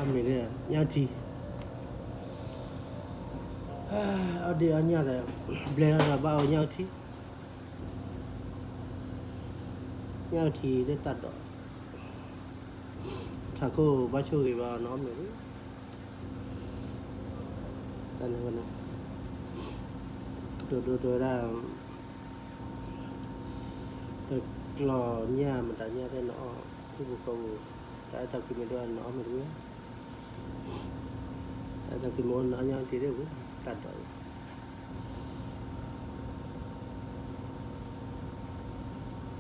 မ့ၢ်န့ၣ် ညၣ်ထံ, အီၣ်ဒ့ၣ်အီၣ်ညၣ်ဒီး ဘျဲၣ်လီၤဒီးဘၣ်အီၣ်ညၣ်ထံ, ညၣ်ထံလၢတၢ်ဒိး, ထးခိၣ်ဘၣ်ဆိၣ်ဂ့ၤဘၣ်နီတမံၤ, တၢ်န့ၣ်ဝဲန့ၣ်, ကတိၤဒိတဲဝဲဒၣ် တကျီၢ်ညၣ်မတၤညၣ်သ့ၣ်နအီၣ်, ဟံၣ်ပူၤဃီပူၤ, တၢ်အဲၣ်တၢ်ကွံမ့ၢ်ဒိၣ်နအီၣ်မ့ၢ်တဝံၤ, တၢ်အဲၣ်တၢ်ကွံမ့ၢ်အိၣ်နအီၣ်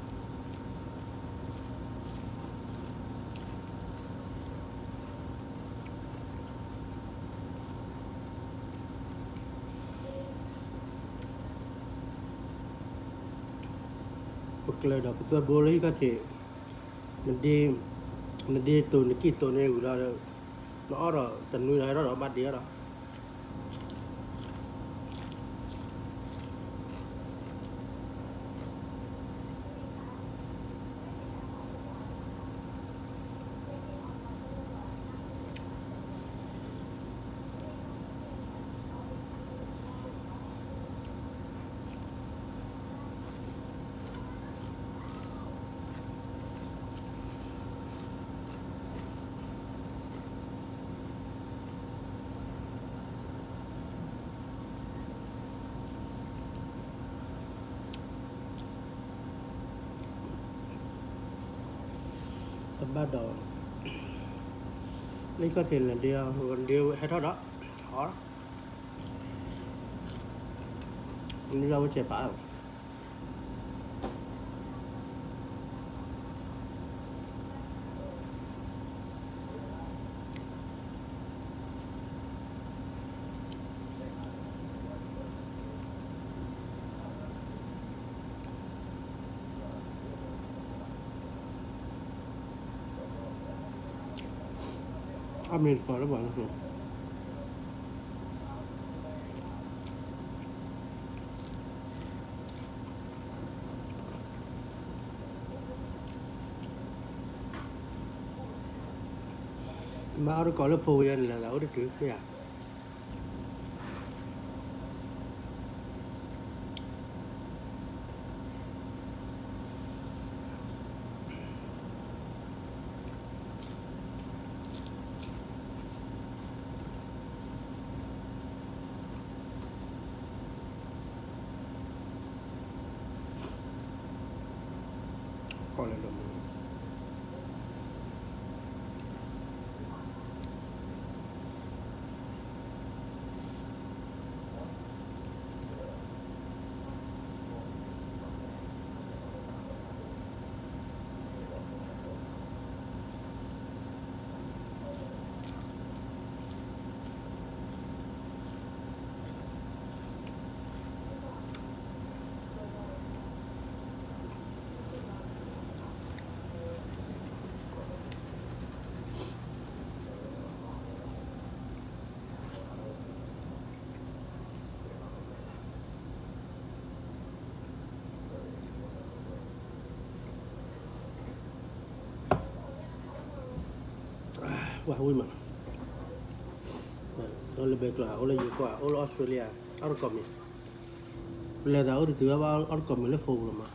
ညၣ်က့ၤသ့ၣ်ဝံၤ, တၢ်ဒိးအံၤ ပကျၢၤဒီးပသွဲဘိလၢဟံၣ်ခီၣ်ထံး, နဒ့တိၤနကံၢ်တိၤန့ၣ်ဝံၤလီၤ, နအီၣ်ဒီးတနွံဒီးဟဲထီၣ်ဒီးဘၣ်ဒ့အီၤဒီး တဘၣ်ဒီး လၢခီၣ်ထံးနဒ့အီၤ နဒ့ဟဲထီၣ်ဒီး အီၣ် နလီၤဝဲစဲးပာ် အမ့ၢ်တကိးလၢပှၤလၢ မ့ၢ်အီၣ်တကိးလၢ four wheel န့ၣ် လဲၤသးအိၣ်တတုၤမ့ၢ်ဧါ. ကီၢ်လဲၤလိာ်မုၢ် ပှၤဝံၣ်မး ဒီးလၢဘဲကျိာ် အိၣ်လၢယိၤကီၢ် အိၣ်လၢ Australia အီၣ်တကိးမံၤ ပလဲၤသးအိၣ်တတုၤဘၣ် အီၣ်တကိးမံၤလၢ four wheel လီၤမး.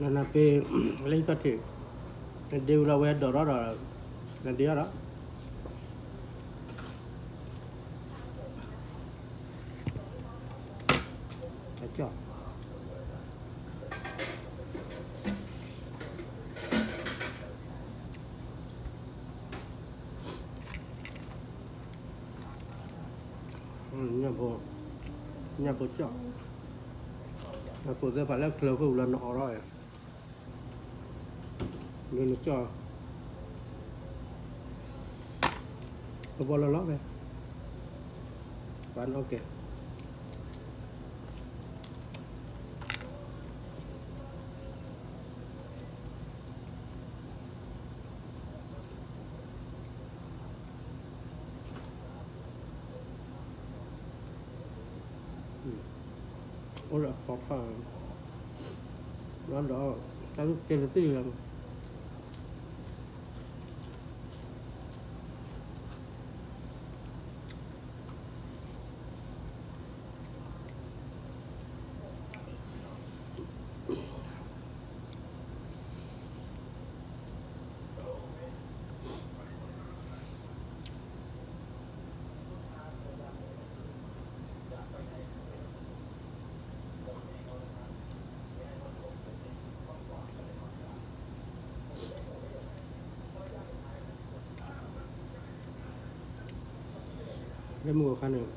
နနပ့ၤ လၢဟံၣ်ခီၣ်ထံး နဒ့ဝံၤလီၤဝဲဒိးထီၣ်ဒီး နဒ့အီၤဒီး ကၠီၣ် ညၣ်ဖိ ညၣ်ဖိကၠီၣ် နကိးသ့ၣ်ဖးလၢချၢဃိၣ်လၢနအီထီၣ် ဒ်နကၠီၣ် ပဘီလီၤလီၤဖဲ ပှၤနအီကဲ အိၣ်ဒီးအဖီဖီ ဒီး တၢ်ကဲတသ့ၣ်လီၤ လၢမုၢ်ဂီၤခါန့ၣ်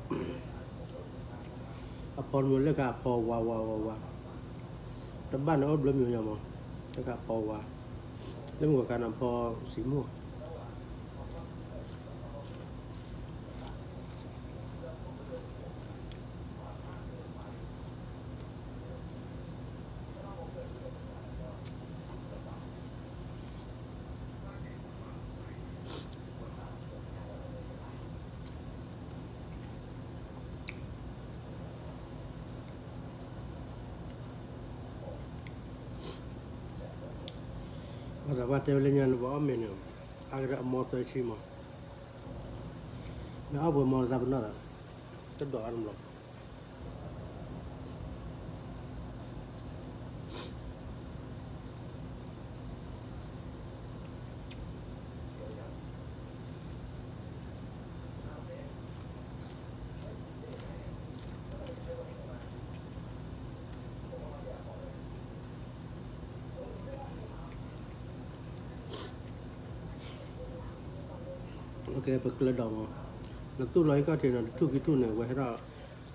အဖီတမံၤ လၢခါအဖီဝါဝါဝါဝါ, တဘၣ်န့ၣ်အိၣ်ဘျီမံၤညါမး, လၢခါအဖီဝါ, လၢမုၢ်ဂီၤခါန့ၣ် အဖီစံးမိၢ် ဘၣ်သးပှၢ်တဲဝဲလၢညါန့ၣ် ပှၤအီၣ်မ့ၤန့ၣ် အါကဒီးအမီသၢဆံမး, မ့ၢ်အီၣ်ပှဲၤမီသးပနီၣ်သး, တဒိးအါတဘျီ ပကျၢၤဒီးမး, နသူၣ်လီၤဟံၣ်ခီၣ်ထံးန့ၣ် တထူၣ်ခံထူၣ်န့ၣ် ဝဲဟဲထီၣ်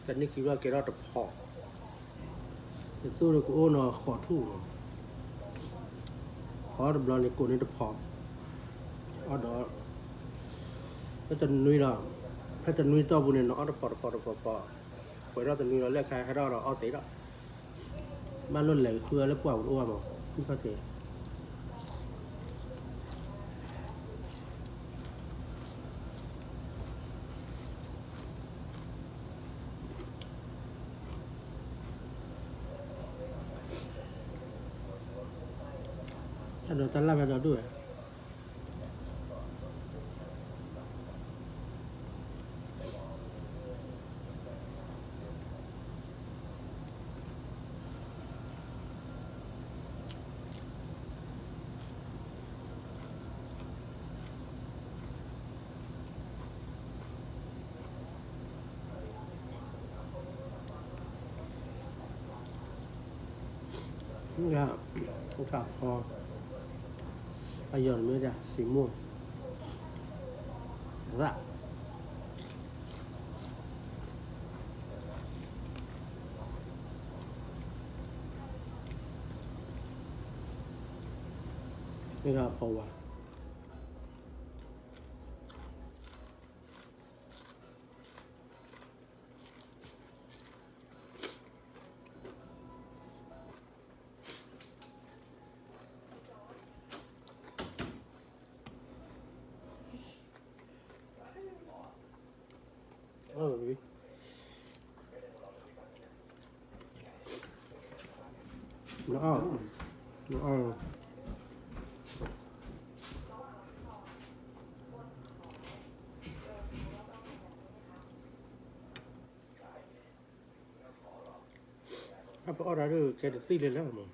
တနံၣ်ခံဘျီကဲထီၣ်တဖီ, နသူၣ်န့ၣ်ကအိၣ်နီၤဃိးထူၣ်မး, အီၣ်တဘျီန့ၣ်ကိးန့ၢ်တဖီ, အီၣ်ဒီး ဖဲတနွံဒီး ဖဲတနွံတီၢ်ပူၤန့ၣ် နအီၣ်တဖီတဖီတဖီဖီ, ပှဲၤထီၣ်တနွံလီၤ လၢခါဟဲထီၣ်ဒီးအီၣ်သ့ဒီး ဘၣ်လိၣ်လဲၤဃုအီၤလၢပှၢ်ပူၤတအိၣ်ဘၣ်မး, ဟံၣ်ခီၣ်ထံး တၢ်ဒီးတၢ်လၢ်ဖဲဒီဒူၣ်ဝဲ မ့ၢ်ဂ့ၤ, အိၣ်ခါဖီ, အယီၤတမ့ၢ်ဒၣ် စံးမိၢ်, အသၣ်, မ့ၢ်ဂ့ၤဖီဝါ နအီၣ်, နအီၣ်, အပအီၣ်တၢ်ဒ်ကဲတသံလၢ်လၢ်မး မ့ၢ်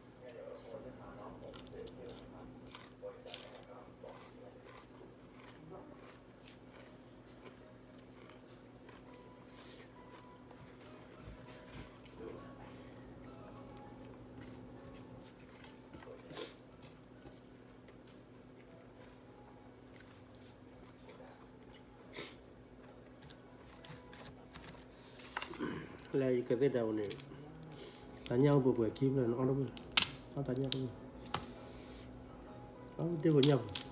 လၢယကသ့ၣ်တၢ်ဝဲန့ၣ်, တၢ်ညၣ်အိၣ်ပှဲၤပှဲၤခံဖျၢၣ်န့ၣ် အီၣ်တဝဲ, အီၣ်တၢ်ညၣ်တဝဲ, အီၣ်တ့ၢ်ပညၣ်ပူၤ,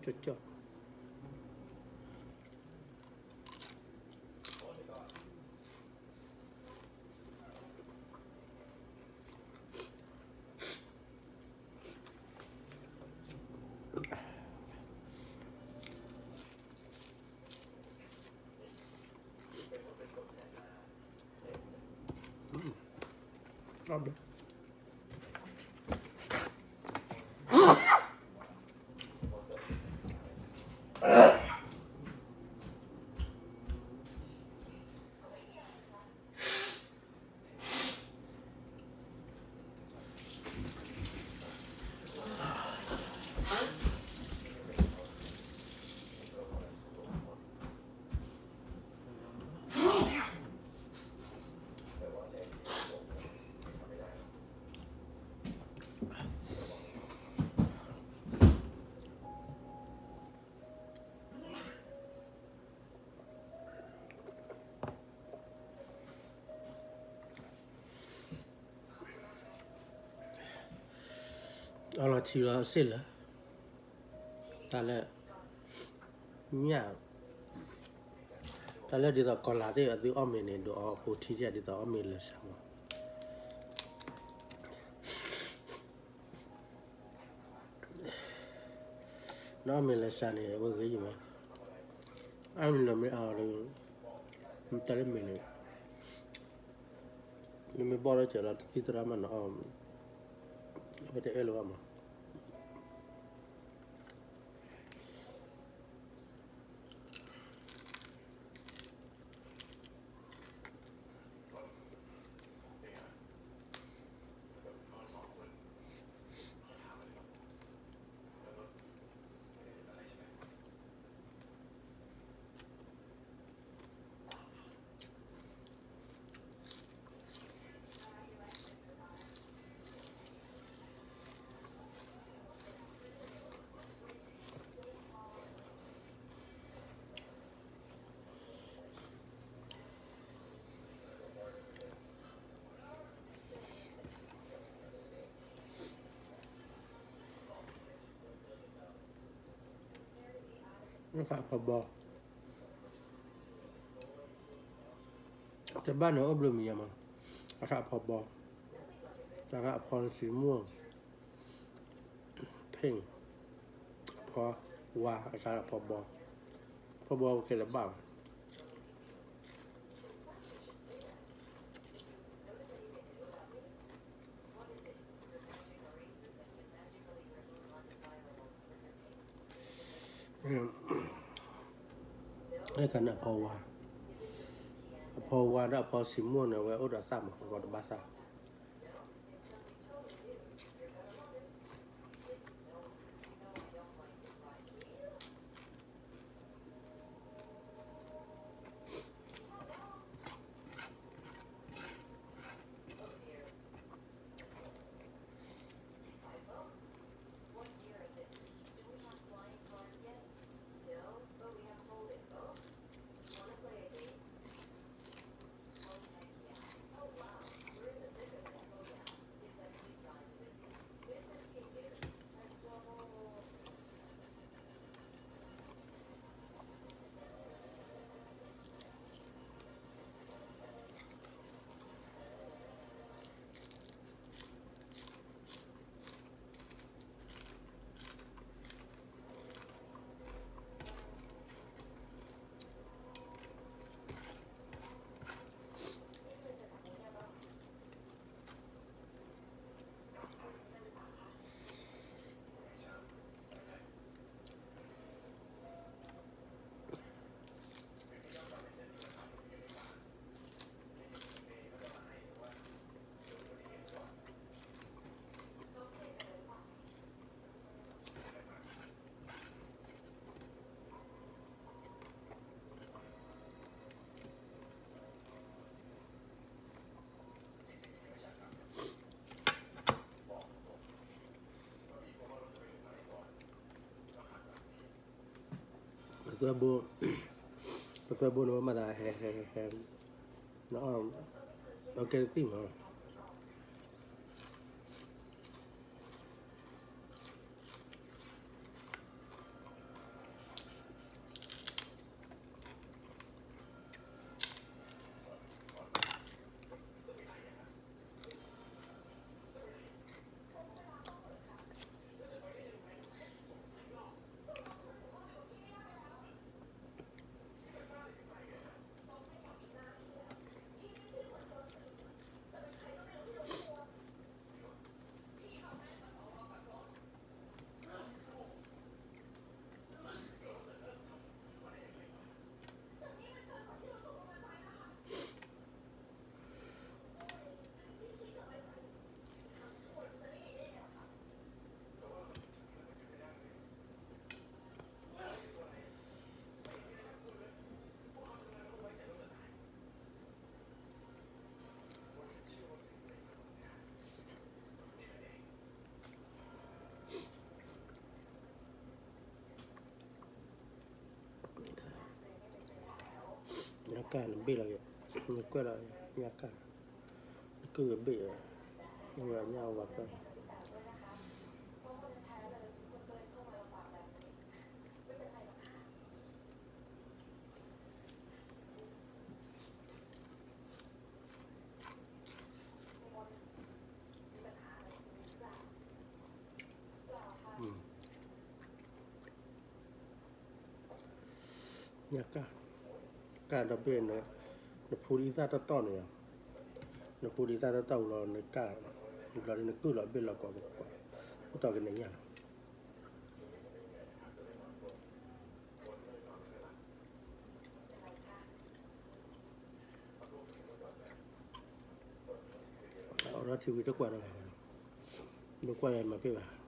ကၠီကၠီ အလီၤထံလီၤစ့ၢ်လၢ တၢ်လၢ ညၣ် တၢ်လၢဒ်သိးကီၤလၤသ့ၣ်အသုအီၣ်မ့ၤန့ၣ် ဒုးအီဖိထံတၢ်ဒ်သိးအီၣ်မ့ၤလၢာ်ဆၣ်မး နအီၣ်မ့ၤလၢာ်ဆၣ်န့ၣ် အဝဲဂ့ၤယမး, အမ့ၢ်လီၤမ့ၢ်အီၤဒီး တၢ်လၢမ့ၢ်န့ၣ် နမ့ၢ်ဘီၣ်လၢစၢၤလီၤတသံသရၣ်မးနအီၣ်, အဝဲတအဲၣ်လၢၤဘၣ်မး အသးဖီဘီ, တဘၣ်န့ၣ်အိၣ်ဘျုးမံၤယါမး, အသးဖီဘီ, တၢ်ဂၤအဖီစံးမိၣ်, ဖ့ၣ်, အဖီဝါ အသးဖီဘီ, ဖီဘီကဲတဘၣ်ဘၣ် လၢကန့ၣ်အဖီဝါ, အဖီဝါဒီးအဖီစံးမိၣ်န့ၣ် အဝဲအိၣ်ဒီးသၣ်မး အဂီၢ်တဘၣ်သၣ် သၢဘိ, ပသၢဘိန့ၣ် ပမၤသးဟဲ ဟဲ ဟဲ ဟဲ, နအီၣ်, အကဲတသ့ၣ်မး. ညါကၢ်နဘ့ၣ်လီၤက့ၤ, နကွဲၢ်လီၤ, ညါကၢ်, နကုၢ်ကဘ့ၣ်, နဝဲညါဝဲကွဲၢ်. ညါကၢ်, ကၢ်ဒီဘ့ၣ်န့ၣ်, နဖူဒ်သၣ်တီတီန့ၣ်, နဖူဒ်သၣ်တီတီဝံၤလီၤ နကၢ်, ဘျီဒ်နကုၢ်လီၤဘ့ၣ်လီၤကိး, အိၣ်တီၢ်ကနဲၣ်ညါလီၤ. အအိၣ်ဒီးထံဝံၤတကွၢ်ဒီး, တကွၢ်မၤပ့ၢ်ဘၣ်.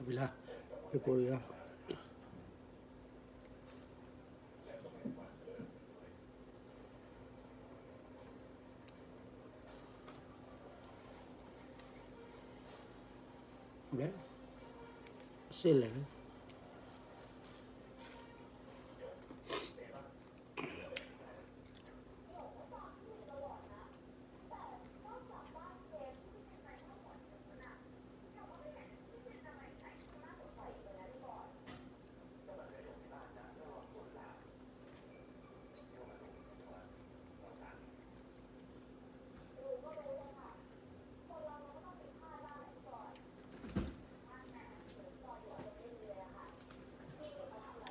အဘိလၢ, ပှၤဖိလံၤဧၢ, ဘျဲၣ်, စ့ၢ်လဲၣ်.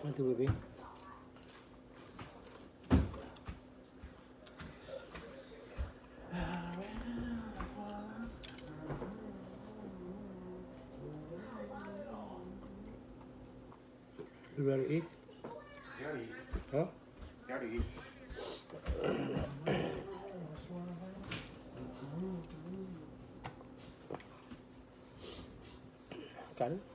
မၤတုၤဝဲဘ့ၣ်. You ready to eat? Huh? Ready to eat. က တၢ်လၢ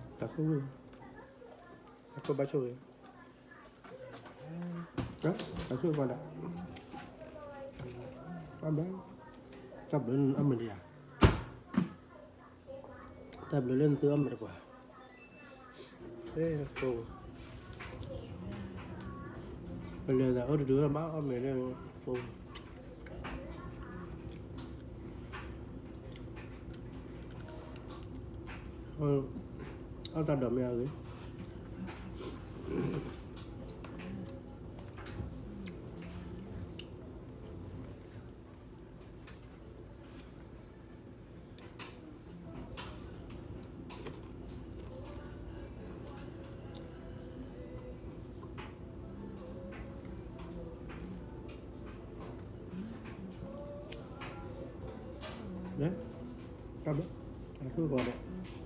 တၢ်ခိၣ်ဝဲ, တၢ်ခိၣ်ဘၣ်ဆိၣ်ဂ့ၤ, တၢ်ဆိၣ်ဂ့ၤပှၤဒၣ်, အဘၣ်, တၢ်ဘျုးအီၣ်မ့ၤဒံးဧါ, တၢ်ဘျုးလၢနသုအီၣ်မ့ၤတပှၢ်, ပလဲၤသးအိၣ်တဒုဘၣ်အီၣ်မ့ၤလၢဖိ အီၣ်တၢ်ဒိးမ့ၢ်အဂ့ၤ, တၢ်ဘျုး, တၢ်ဆိၣ်ဂ့ၤပှၤဒၣ်.